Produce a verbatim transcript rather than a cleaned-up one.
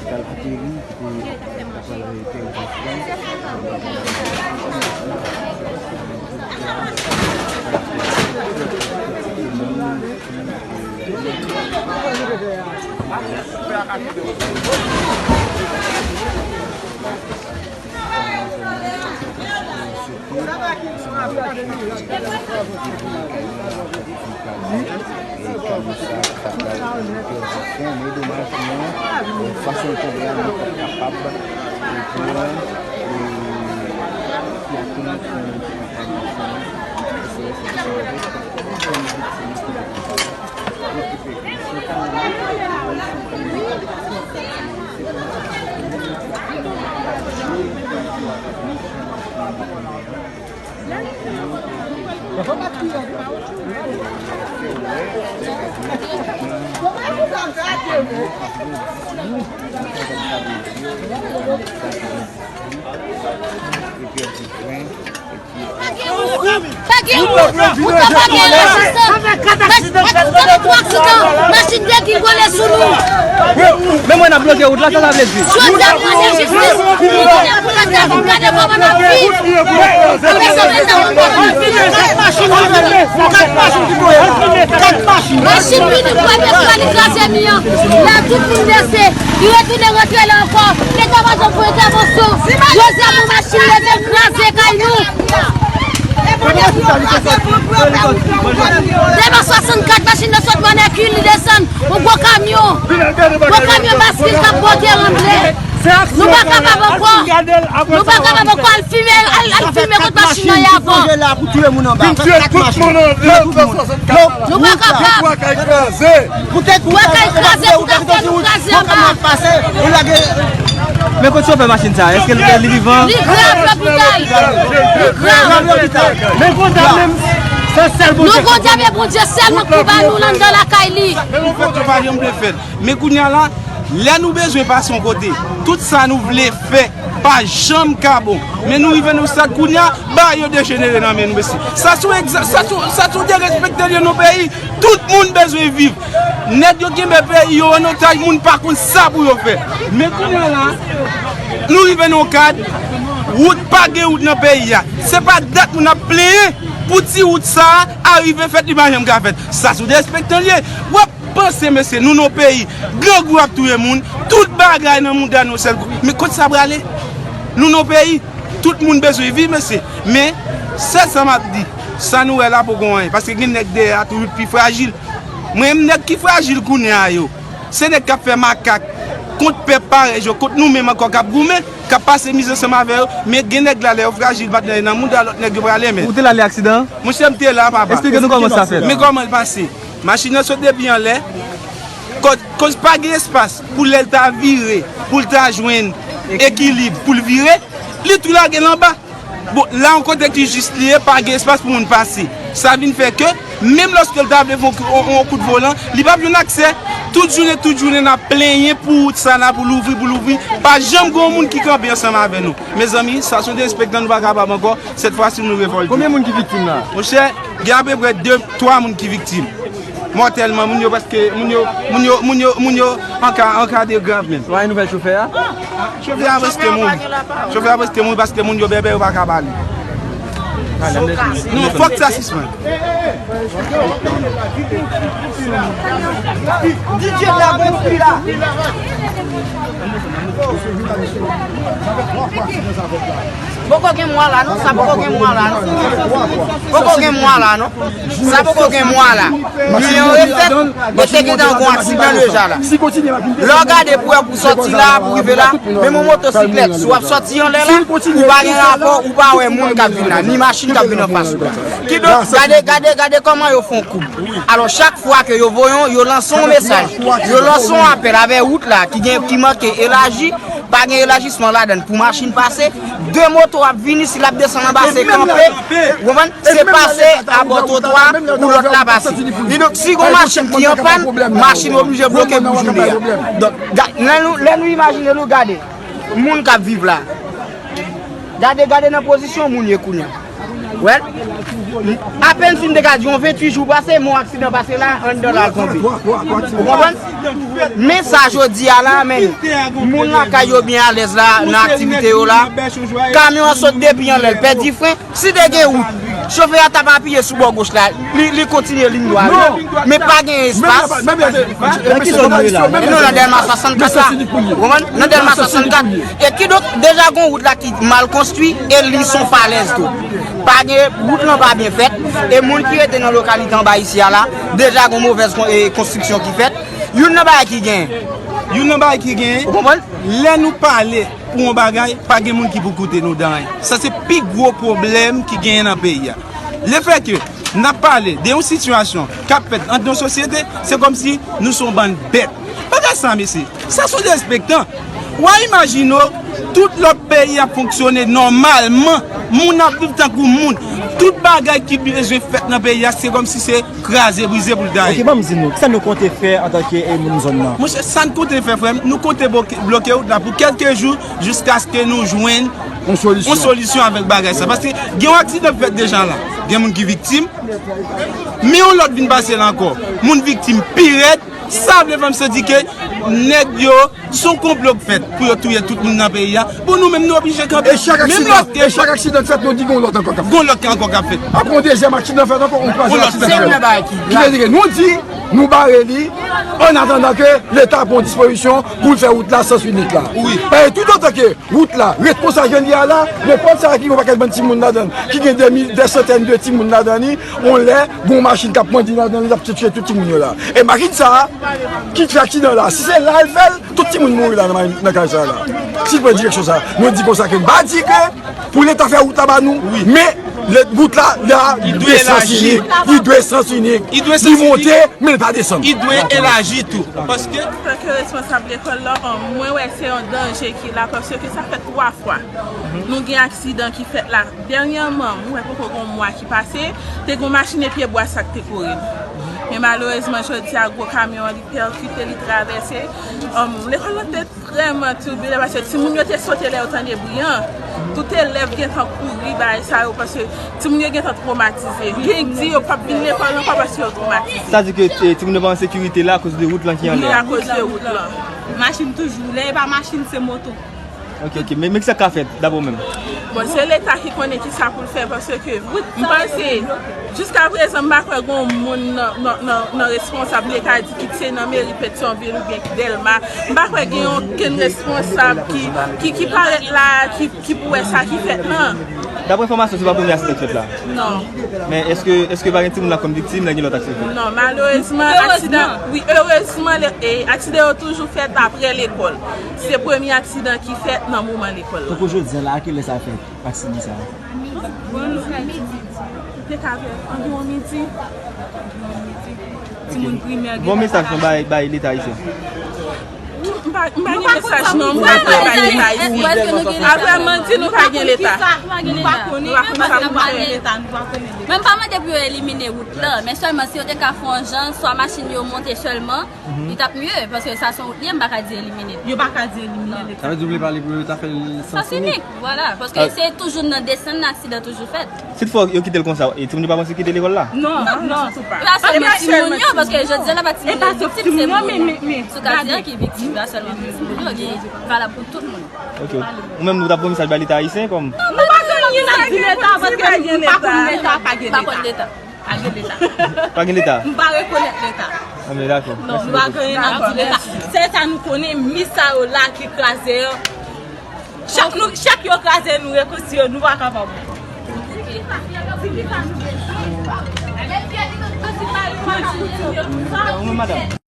Kal ateri, ki te, ki ta pral pèmèt Pa gen ou, ou ta pa gen rezistans. Mach-, mach-, mach-, mach-, mach-, machin te gingole sou nou. Men mwen ap bloke wout la, sa sa vle di? Jodi a, pou jistis, pou leta, pou leta vin gade kòman n ap viv. Machin vini, premye fwa li kraze mi an. La, tout moun blese. Li retounen rantre la ankò. Leta pa janm fè entèvansyon. Dezyèm machin leve kraze kay nou. Devan swasannkat, machin nan sot Mannèkil, li desann. Yon gwo kamyon. Gwo kamyon baskil k ap bote angle. Nou pa kapab ankò. Nou pa kapab ankò. Al fime, al, al fime kot machin nan ye avan. Pou tiye tout moun anba. Vin tiye tout moun anba. Nou pa kapab. Bwa kay kraze. Bwa kay kraze, pou ta fè nou kraze anba. Men kot chofè machin sa? Èske l, li vivan? Li grav lopital. Li grav. Men konsa menm, se sèl Bondye. Nou Bondye, men Bondye sèlman pou ba nou anndan lakay li. Men yon fèt yo pa janm vle fèt. Men kounye a la, lè nou bezwen pase yon kote, tout sa nou vle fè pa janm ka bon. Men nou rive nan stad kounye a, bagay yo dejenere nan men nou, mesye. Sa se yon egza-, sa se yon, sa se yon derespekte lye nan peyi. Tout moun bezwen viv. Nèg yo kenbe peyi yo an otaj, moun pa konn sa pou yo fè. Men kounye a la, nou rive nan yon kad, wout, pa gen wout nan peyi a. Se pa dat moun ap plenyen pou ti wout sa a rive fèt, li pa janm ka fèt. Sa se yon derespektan lye. W ap panse, mesye, nou nan yon peyi, grangou ap touye moun, tout bagay nan mouda nou sèl kou. Men kot sa prale? Nou nan yon peyi, tout moun bezwen viv, mesye. Men, sèl sa m ap di, sa nou wè la poko anyen, paske gen nèg dèyè a toujou pi frajil. Mwen menm, nèg ki frajil kounye a yo, se nèg k ap fè makak kont pèp parèy yo, kont nou menm ankò k ap goumen, k ap pase mizè ansanm avè yo, men gen nèg la, lè yo frajil, patnè, nan mouda lòt nèg yo prale, men. Ou te la lè aksidan an? Monchè, m te la, papa. Eksplike nou kòman sa fèt. Men kòman l pase. Machin nan sot depi anlè, koz, koz pa gen espas pou lè l ta vire, pou l ta jwenn ekilib, pou l vire, li tou lage l anba. Bon, la yon kote ki jis li ye, pa gen espas pou moun pase. Sa vin fè ke, menm lòske l ta vle fè yon, yon, yon kout volan, li p ap jwenn aksè. Tout jounen, tout jounen, n ap plenyen pou wout sa la, pou louvri, pou louvri. Pa janm gen yon moun ki kanpe ansanm avè nou. Mezanmi, sa se yon derespektan, nou pa kapab ankò. Sèt fwa si nou revòlte. Konbyen moun ki viktim la? Monchè, gen apeprè de, twa moun ki viktim. Mòtèlman, moun yo prèske, moun yo, moun yo, moun yo, moun yo an ka, an ka de grav menm. Ou pa gen nouvèl chofè a? Chofè a prèske mouri. Chofè a prèske mouri paske moun yo bèbè, yo pa ka pale. Non, fòk sa sispann. Poko gen mwa la non, sa poko gen mwa la non. Poko gen mwa la non. Sa poko gen mwa la. Milyon refèt, e te gentan gon aksidan deja la. Lè w gade pou wè pou sòti la, pou rive la, menm yon motosiklèt, si w ap sòti anlè la, ou pa gen rapò, ou pa wè moun k ap vin la, ni machin k ap vin anfas ou la. Kidonk, gade, gade, gade kòman yo fè yon koub. Alò, chak fwa ke yo voye yon, yo lanse yon mesaj, yo lanse yon apèl avè wout la ki gen, ki manke elaji, pa gen elajisman ladan l pou machin pase, de moto ap vini, si l ap desann anba, se kanpe, ou konprann? Se pase abò twotwa pou lòt la pase. Kidonk, si gon machin ki an pàn, machin oblije bloke pou jounen an. Donk, ga-, lè nou, lè nou imajine nou gade moun k ap viv la. Gade, gade nan pozisyon moun ye kounye a. Well, apèn si m te ka di yon venntuit jou pase, men yon aksidan pase la, anndan la l tonbe. Ou konprann? Men sa jodi a la, men moun lakay yo byen alèz la, nan aktivite yo la. Kamyon an sot depi anlè, l pèdi fren. Si te gen wout, chofè a t ap apiye sou bò goch la, li, li kontinye liy dwat li, men pa gen espas. Nan ki zòn nou ye la? E nou nan Dèlma swasannkat la. Ou konprann? Nan Dèlma swasannkat. E kidonk, deja gon wout la ki mal konstwi e li se yon falèz tou. Pa gen, wout lan pa byen fèt, e moun ki rete nan lokalite anba isi a la, deja gon movèz kon-, e, konstriksyon ki fèt. Youn nan bagay ki genyen. Youn nan bagay ki genyen. Ou konprann? Lè nou pale pou yon bagay, pa gen moun ki pou koute nou dan anyen. Sa se pi gwo pwoblèm ki genyen nan peyi a. Lefètke n ap pale de yon sitiyasyon k ap fèt ant yon sosyete, se kòmsi nou se yon bann bèt. Bagay sa, mesye, sa se yon derespektan. W a imajine w, tout lòt peyi ap fonksyone nòmalman, moun ap viv tankou moun. Tout bagay ki bezwen fèt nan peyi a, se kòmsi se kraze, brize pou l gaye. Ok, ban m di nou, kisa nou konte fè antanke, e, moun zòn nan? Monchè, sa n konte fè, frè m, nou konte bloke, bloke wout la pou kèlke jou, jiskaske nou jwenn yon solisyon, yon solisyon avèk bagay sa. Paske gen yon aksidan k fèt deja la. Gen moun ki viktim, men yon lòt vin pase la ankò. Moun viktim pi rèd, sa vle fè m santi ke nèg yo, se yon konplo k fèt pou yo touye tout moun nan peyi a. Bon, nou menm, nou oblije kanpe. E chak aksidan, e chak aksidan k fèt, nou di gon lòt ankò k ap fèt. Gon lòt ki ankò k ap fèt. Apre yon dezyèm aksidan fèt ankò, yon twazyèm aksidan fèt. Ki vle di ke nou di, nou bare li, an atandan ke Leta pran dispozisyon pou l fè wout la sans limit la. Wi. Paske toutotan ke wout la ret konsa jan li ye a la, nenpòt sa ki gen yon pakèt bann timoun ladan l, ki gen de mil, de santèn de timoun ladan li, yon lè, gon machin k ap mande ladan li, l ap touye tout timoun yo la. E machin sa a, ki fè aksidan la, si se la l fè l, tout timoun mouri la nan, nan kay sa a la. Si l pran direksyon sa a, nou di konsa ke n pa di ke pou Leta fè wout la ba nou, men wout la, la, li dwe sans inik, li dwe sans inik, li monte, men l pa desann. Li dwe elaji tou. Paske antanke responsab lekòl la, mwen wè se yon danje ki la, paske sa fè twa fwa nou gen aksidan ki fèt la. Dènyèman, mwen wè poko gen yon mwa ki pase, te gen yon machin e pye bwa sa k te kouri n. Men malerezman, jodi a, gwo kamyon an, li pèkite, li travèse. Lekòl la te vrèman tirbile, paske timoun yo te sote lè yo tande bri an. Tout elèv gentan kouri bagay sa yo, paske timoun yo gentan twomatize. Gen ki di yo p ap vin lekòl ankò paske yo twomatize. Sa di ke, e, timoun yo pa an sekirite la akoz de wout lan ki anlè a. Wi, akoz de wout lan. Machin toujou, lè e pa machin, se moto. Ok, ok. Men, men kisa k ka fèt, dapre w menm? Bon, se Leta ki konnen kisa pou l fè, paske m panse, jiskaprezan, m pa kwè gen yon moun nan, nan, nan, nan responsab Leta di, kit se nan meri Petyonvil oubyen Dèlma. M pa kwè gen okenn responsab ki, ki, ki parèt la, ki, ki pou wè sa ki fèt lan. Dapre enfòmasyon, se pa premye aksidan k fèt la? Non. Men èske, èske pa gen timoun la konn viktim lè gen lòt aksidan? Non, malerezman, aksidan, wi, erezman, e, aksidan yo toujou fèt apre lekòl. Se premye aksidan ki fèt nan moman lekòl la. Tankou jodi a la, a kilè sa fèt, aksidan sa a? Bon, nou fè midi. Te ka fè anviwon midi. Timoun primè gen... Bon mesaj nou bay, bay Leta ayisyen. M pa, m pa gen mesaj non, m pa bay Leta ayisyen. Apre manti, nou pa gen Leta. Nou pa konnen, nou pa konnen sa pou fè. Men m pa mande pou yo elimine wout lan, men sèlman si yo te ka fè yon jan, swa machin yo monte sèlman, li t ap mye, paske sa se yon wout li ye, m pa ka di elimine l. Yo pa ka di elimine l. Sa vle di w vle pale pou yo ta fè l sans inik. Sans inik, vwala, paske se toujou nan desann nan aksidan toujou fèt. Si toutfwa yo kite l konsa, e timoun yo pa panse kite lekòl la? Non, non. E pa sèlman timoun yo, paske jodi a la pa timoun yo ki viktim, se moun yo sou katye a ki viktim, e pa sèlman pou timoun yo, li valab pou tout moun. Ok. Ou menm, ou t ap gen yon mesaj bay Leta ayisyen kòm? Non, nou pa gen anyen n ap di Leta, paske nou pa konn Leta, pa gen Leta. Pa gen Leta. Pa gen Leta? Nou pa rekonèt Leta. Ah, men dakò. Non, nou pa gen anyen n ap di Leta. Sèl sa nou konnen, mi sa yo la ki kraze yo. Chak nou, chak yo kraze, nou rekonstwi yo, nou pa kapab. Ou menm, madanm?